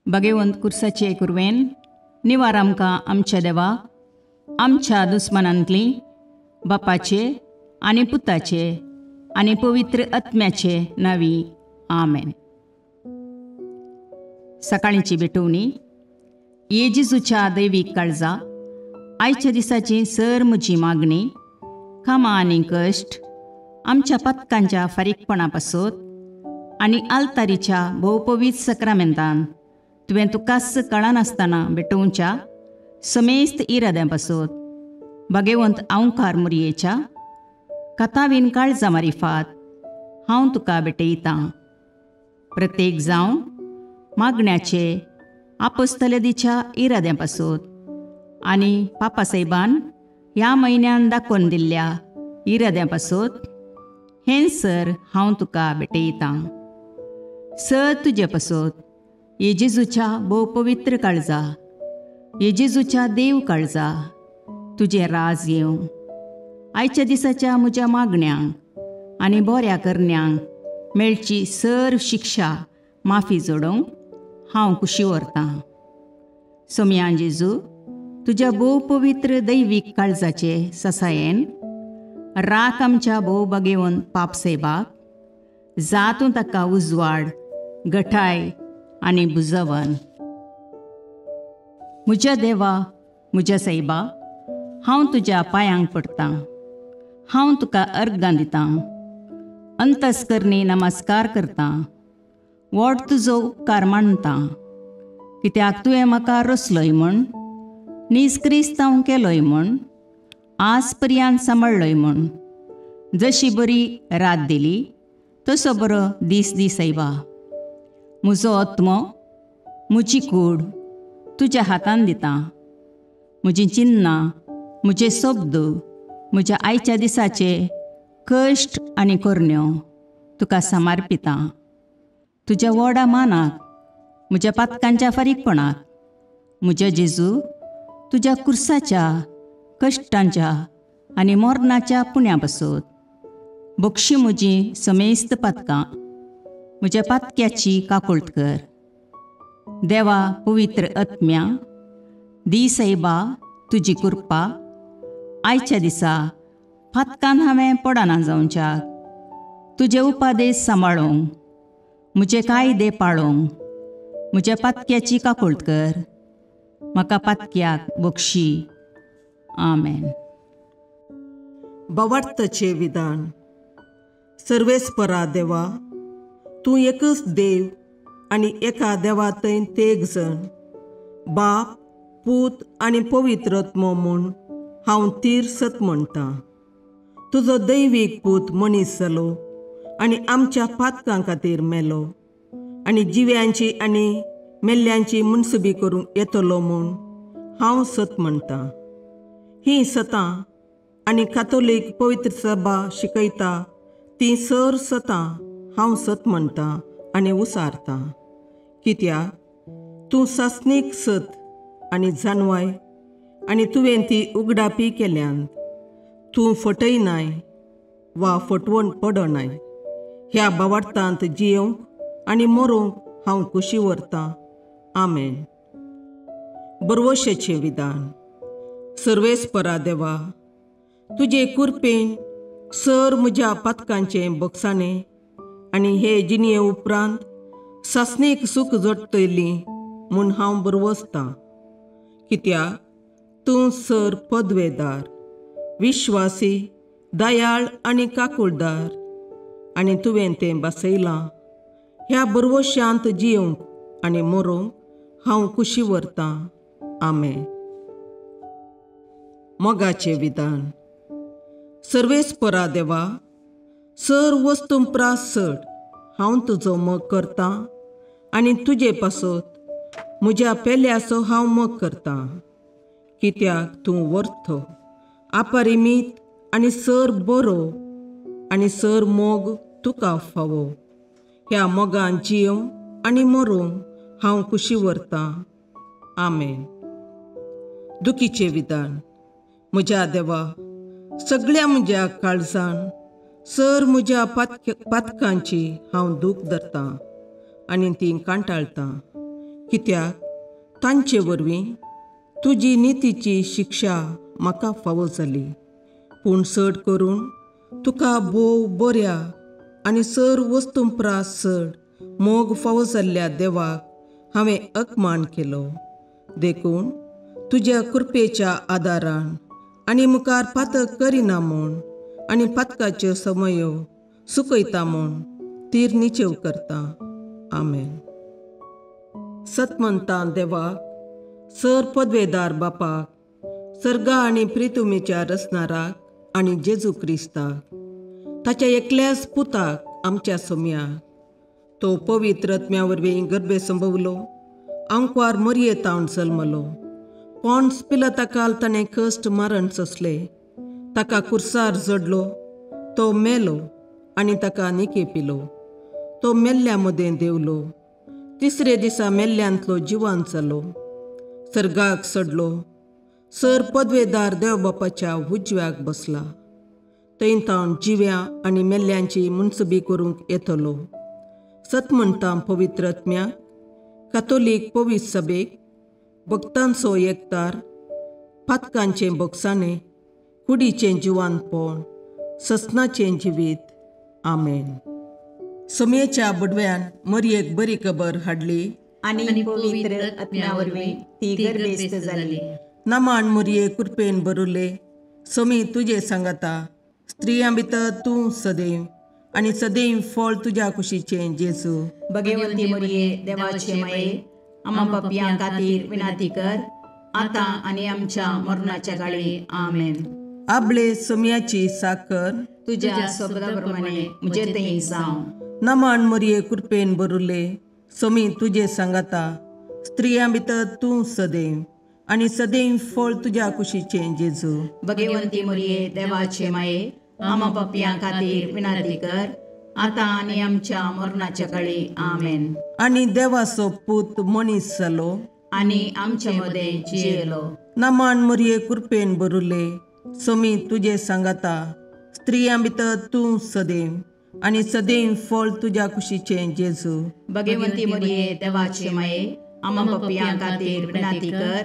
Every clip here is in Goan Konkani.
भगेवंत कुर्साचे कुरवेन निवार आमकां आमच्या देवा आमच्या दुस्मनांतली बापाचे आनी पुताचे आनी पवित्र आत्म्याचे नावी आमेन. सकाळींची भेटवणी. ये जेजूच्या दैवीक काळजा, आयच्या दिसाची सर म्हजी मागणी, कामां आनी कश्ट आमच्या पथकांच्या फारीकपणा पासत आनी आल्तारीच्या भोवपवीत सक्रामेंतान तुवें तुकाच कळनासतना भेटोवच्या समेस्त इराद्यां पासत भगेवंत आंवकार मुरयेच्या कथावीन काळजा मारिफात हांव तुका भेटयतां. प्रत्येक जावं मागण्याचे आपोस्तलेदीच्या इराद्यां पासत आनी पापासाहेबान ह्या म्हयन्यान दाखोवन दिल्ल्या इराद्यां पासत हें सर हांव तुका भेटयतां. सर तुजे पासत ये जेजूच्या भोव पवित्र काळजा, ये जेजूच्या देव काळजा, तुजें राज येवं. आयच्या दिसाच्या म्हज्या मागण्यांक आनी बऱ्या करण्यांक मेळची सर शिक्षा माफी जोडोवंक हांव खुशी व्हरतां. सोमयान जेजू तुज्या भोव पवित्र दैवीक काळजाचे ससायेन राख आमच्या भोव बगेवन पापसेबाक जातूं ताका उजवाड गठाय आनी बुजवन. म्हज्या देवा, म्हज्या सायबा, हांव तुज्या पांयांक पडटां, हांव तुका अर्गां दितां, अंतस्करणी नमस्कार करतां, व्हड तुजो उपकार मानतां, कित्याक तुवें म्हाका रचलोय म्हूण, नीज क्रिस्तांव केलोय म्हूण, आज पर्यंत सांबाळ्ळोय म्हूण. जशी बरी रात दिली तसो बरो दीस दी सायबा. म्हजो आत्मो, म्हजी कूड तुज्या हातान दितां. म्हजीं चिन्नां, म्हजे शब्द, म्हज्या आयच्या दिसाचे कश्ट आनी करण्यो तुका समर्पितां. तुज्या व्हडा मानाक, म्हज्या पातकांच्या फारीकपणाक, म्हज्या जेजू तुज्या कुर्साच्या कश्टांच्या आनी मरणाच्या पुण्या पासत बक्षी म्हजी समेस्त पातकां, म्हज्या पातक्याची काकुळट कर. देवा पवित्र आत्म्या, दी सायबा तुजी कृपा आयच्या दिसा पातकान हांवें पडना जावच्याक, तुजे उपादेश सांबाळूंक, म्हजे कायदे पाळूंक म्हज्या पातक्याची काकुळट कर. म्हाका पातक्याक बक्षी. आमेन. भावार्थाचें विधान. सर्वेस्परा देवा, तूं एकच देव आनी एका देवा थंय तेग जण, बाप, पूत आनी पवित्र आत्मो म्हूण हांव तीर सत म्हणटां. तुजो दैवीक पूत मनीस जालो आनी आमच्या पातकां खातीर मेलो आनी जिव्यांची आनी मेल्ल्यांची मुनसुबी करूंक येतलो म्हूण हांव सत म्हणटां. हीं सतां आनी कातोलीक पवित्र सभा शिकयता तीं सर सतां हांव सत म्हणटां आनी उसारतां. कित्याक तूं सासणीक सत आनी जानवाय आनी तुवें ती उगडापी केल्यान. तूं फटयनाय वा फटवण पडनाय. ह्या भावार्थांत जियोवंक आनी मरोंक हांव खुशी व्हरतां. आमेन. बरवशेचें विधान. सर्वेस्परा देवा, तुजे कुरपेन सर म्हज्या पातकांचें बक्षाणें आनी हे जिणये उपरांत सासणीक सूख जोडटली म्हूण हांव बरवसतां. कित्याक तूं सर पदवेदार, विश्वासी, दयाळ आनी काकुळदार आनी तुवें तें बसयलां. ह्या बरवशांत जियोवंक आनी मरोंक हांव खुशी व्हरतां. आमेन. मोगाचें विधान. सर्वेस्परा देवा, सर वस्तूं प्रास चड हांव तुजो मोग करतां आनी तुजे पासत म्हज्या पेल्याचो हांव मोग करतां. कित्याक तूं वर्थ, अपरिमीत आनी सर बरो आनी सर मोग तुका फावो. ह्या मोगान जियोवंक आनी मरोंक हांव खुशी व्हरतां. आमेन. दुखीचें विधान. म्हज्या देवा, सगळ्या म्हज्या काळजान सर म्हज्या पातकांची हांव दूख धरतां आनी ती कांटाळटां. कित्याक तांचे वरवीं तुजी नितीची शिक्षा म्हाका फावो जाली. पूण चड करून तुका भोव बऱ्या आनी सर वस्तूं प्रास चड मोग फावो जाल्ल्या देवाक हांवें अपमान केलो. देखून तुज्या कृपेच्या आदारान आनी मुखार पातक करिना म्हूण आनी पातकाच्यो समयो सुकयता म्हूण तीर निचेव करता. आमेन. सतमंतां देवाक, सर पदवेदार बापाक, सर्गा आनी प्रितुमेच्या रचणाराक आनी जेजू क्रिस्ताक, ताच्या एकल्याच पुताक आमच्या सोम्याक, तो पवित्र आत्म्या वरवीं गर्भे संभवलो, आंकवार मरये तावन जल्मलो, पॉन्स पिलाता ताणें कश्ट मारण सोंसले, ताका कुर्सार जडलो, तो मेलो आनी ताका निके पिलो, तो मेल्ल्या मदें देवलो, तिसरे दिसा मेल्ल्यांतलो जिवान जालो, सर्गाक सडलो, सर पदवेदार देव बापाच्या उजव्याक बसला, थंय तावन जिव्या आनी मेल्ल्यांची मुनसबी करूंक येतलो. सत म्हणटा पवित्र आत्म्याक, कातोलीक पवित्र सभेक, भक्तांचो एकतार, पातकांचें बोगसाणें, कुडीचें जिवानपण, ससनाचें जिवीत. आमेन. सोमयेच्या बडव्यान मरयेक बरी खबर हाडली आनी पवित्र आत्म्या वरवीं ती गर्भेस्त जाली. नमान मरये कृपेन भरुले, सोमी तुजे सांगाता, स्त्रियां भितर तूं सदैव आनी सदैव फळ तुज्या कुशीचें जेजू. भगवंती मरये देवाचे माये, आमा पापयां खातीर विनंती कर, आतां आनी आमच्या मरणाच्या काळी. आमेन. आबळे सोमयाची साकर तुज्या शब्दा प्रमाणे म्हजे थंय जावं. नमान मरये कृपेन भरुले, सोमी तुजे सांगाता, स्त्रियां भितर तूं सदैव आनी सदैव फळ तुज्या कुशीचें जेजू. भगवंती मरये देवाचे माये, आमा पापयां खातीर विनंती कर, आतां आनी आमच्या मरणाच्या काळी. आमेन. आनी देवाचो पूत मनीस जालो आनी आमचे मदें जियेलो. नमान मरये कृपेन भरुले, सोमी तुजे सांगाता, स्त्रियां भितर तूं सदैव आनी सदैव फळ तुज्या कुशीचें जेजू. भगवंती मरये देवाचे माये, आमा पापयां खातीर विनंती कर,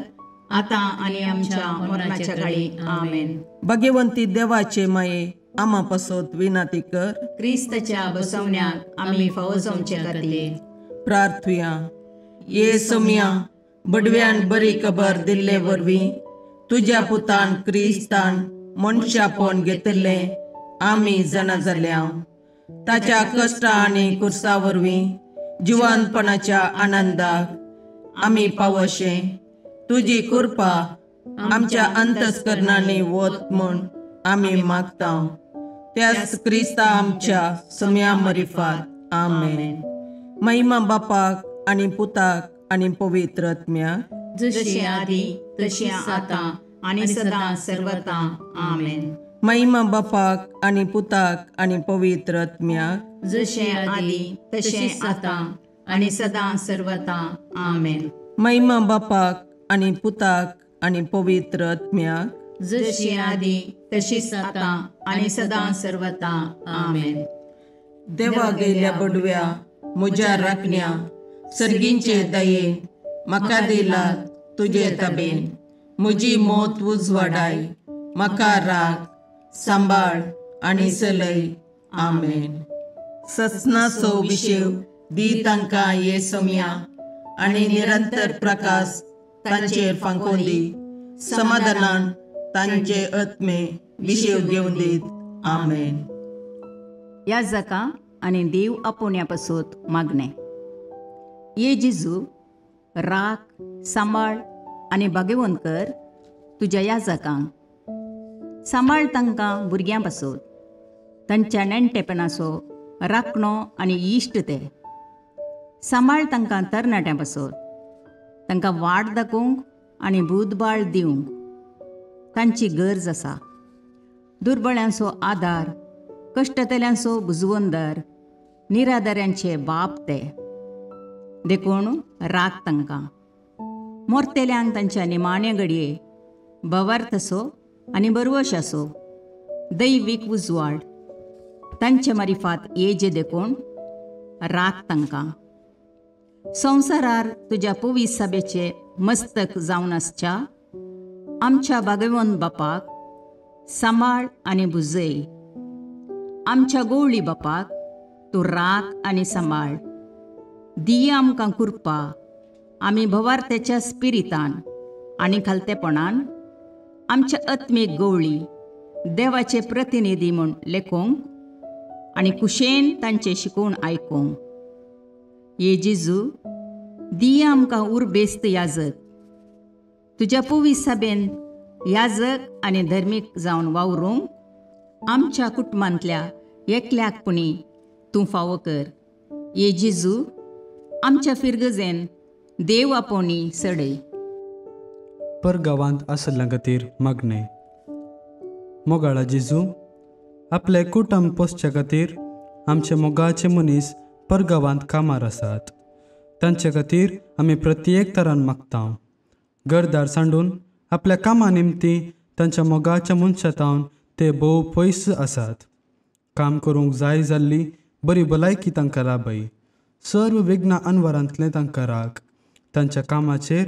आतां आनी आमच्या मरणाच्या काळी. आमेन. भगवंती देवाचे माये, आमा पासत विनंती कर, क्रिस्ताच्या बसवण्याक आमी फावो जावचे खातीर. प्रार्थुया. ये सोमया, बडव्यान बरी खबर दिल्ले वरवीं तुज्या पुतान क्रिस्तान मनशापण घेतिल्लें आमी जाणा जाल्या. ताच्या कश्टा आनी कुर्सा वरवीं जिवानपणाच्या आनंदाक आमी पावशे तुजी कृपा आमच्या अंतस्करणांनी वत म्हूण आमी मागता. त्याच क्रिस्ता आमच्या सम्या मरिफात. आमेन. महिमा बापाक आनी पुताक आनी पवित्र आत्म्याक, जशी आदी तशी आतां आनी सदां सर्वता. आमेन. महिमा बापाक आनी पुताक आनी पवित्र आत्म्याक, जशें आदी तशें आतां आनी सदां सर्वता. आमेन. महिमा बापाक आनी पुताक आनी पवित्र आत्म्याक, जशी आदी तशीच आतां आनी सदां सर्वता. आमेन. देवा गेल्या बडव्या म्हज्या राखण्या, सर्गींचे दयेन म्हाका दिला तुजे तबेन, म्हजी मोत उजवाडाय, म्हाका राख सांबाळ आनी चलय. आमेन. ससनाचो विशेव दी तांकां ये सोमया आनी निरंतर प्रकाश तांचेर फांकोवन दी, समाधानान तांचे आत्मे विशेव घेवन दीत. आमेन. ह्या जाका आनी देव आपोवण्या पासत मागणें. ये जेजू, राख सांबाळ आनी भाग्यवंत कर तुज्या ह्या जाकांक. सांबाळ तांकां भुरग्यां पासत, तांच्या नेणटेपणाचो राखणो आनी इश्ट ते. सांबाळ तांकां तरणाट्यां पासत, तांकां वाट दाखोवंक आनी बुदबाळ दिवंक तांची गरज आसा. दुर्बळ्यांचो आदार, कश्टतल्यांचो बुजवंदर, निराधाऱ्यांचे बाप ते. देखून राख तांकां. मोरतेल्यांक तांच्या निमाण्या घडये भवार्थ असो आनी बरवश असो दैवीक उजवाड तांचे मारिफात येजे. देखून राख तांकां. संवसारार तुज्या पवित्र सभेचे मस्तक जावन आसच्या आमच्या भागेवंत बापाक सांबाळ आनी भुजय. आमच्या गोवळी बापाक तूं राख आनी सांबाळ. दिया आमकां कृपा आमी भवार्थ्याच्या स्पिरितान आनी खालतेपणान आमच्या आत्मीक गोवळी देवाचे प्रतिनिधी म्हूण लेखूंक आनी कुशेन तांचें शिकोवन आयकूंक. ये जेजू, दिया आमकां उर्बेस्त याजक, तुज्या पवित्र सभेन याजक आनी धर्मीक जावन वावरूंक आमच्या कुटुंबांतल्या एकल्याक पुणी तूं फावो कर. ये जेजू, आमच्या फिरगजेन देव आपोवणी सडय. परगांवांत आसल्या खातीर मागणें. मोगाळा जेजू, आपले कुटुंब पोसच्या खातीर आमचे मोगाचे मनीस परगांवांत कामार आसात. तांचे खातीर आमी प्रत्येक तरान मागता. घरदार सांडून आपल्या कामा निमती तांच्या मोगाच्या मनशां ते भोव पयस आसात. काम करूंक जाय जाल्ली बरी भलायकी तांकां लाभय. सर्व विघ्न अनवरांतलें तांकां राख. तांच्या कामाचेर,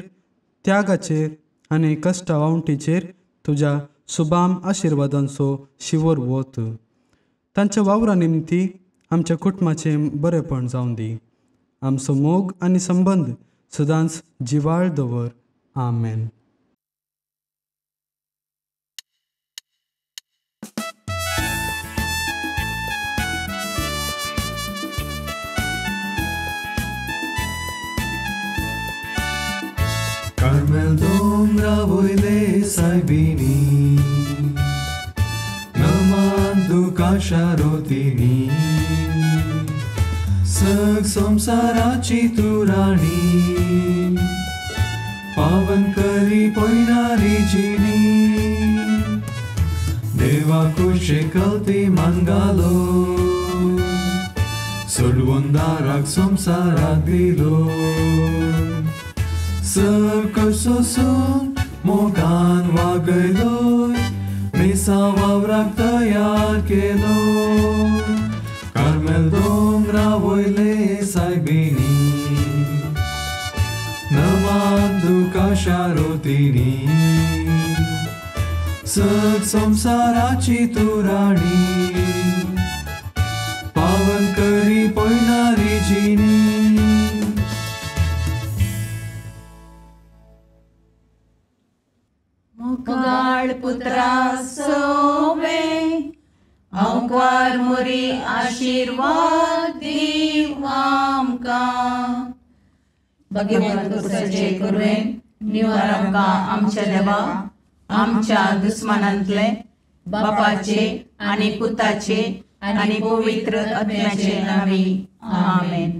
त्यागाचेर आनी कश्टा वावंटीचेर तुज्या सुबाम आशिर्वादांचो शिवर वत. तांच्या वावरा निमती आमच्या कुटुंबाचें बरेपण जावं दी. आमचो मोग आनी संबंद सदांच जिवाळ दवर. आमेन. कार्मेल दोंगरा वयले सायबिणी, नमान तुका शारोतिनी, सग संवसाराची तूं राणी, पावन करी पयणारी जिणी, देवा कुशे कलती मानगालो, सोडवून दाराक संवसाराक दिलो, सग सोसून मोगान वागयलोय, मिसा वावराक तयार केलो, कार्मेल दोंगरा वयले सायबिणी, नमान तुका शारोतिनी, सग संवसाराची तूं राणी, पावन करी पयणारी जिणी. मोगाळ पुत्रा सोवे अंकार मोरी आशीर्वाद दीव आमकां. भगवंत कुसाचे कुरवेन निवार आमकां आमच्या देवा, आमच्या दुस्मानांतले बापाचे आनी पुताचे आनी पवित्र आत्म्याचे नांवी. आमेन.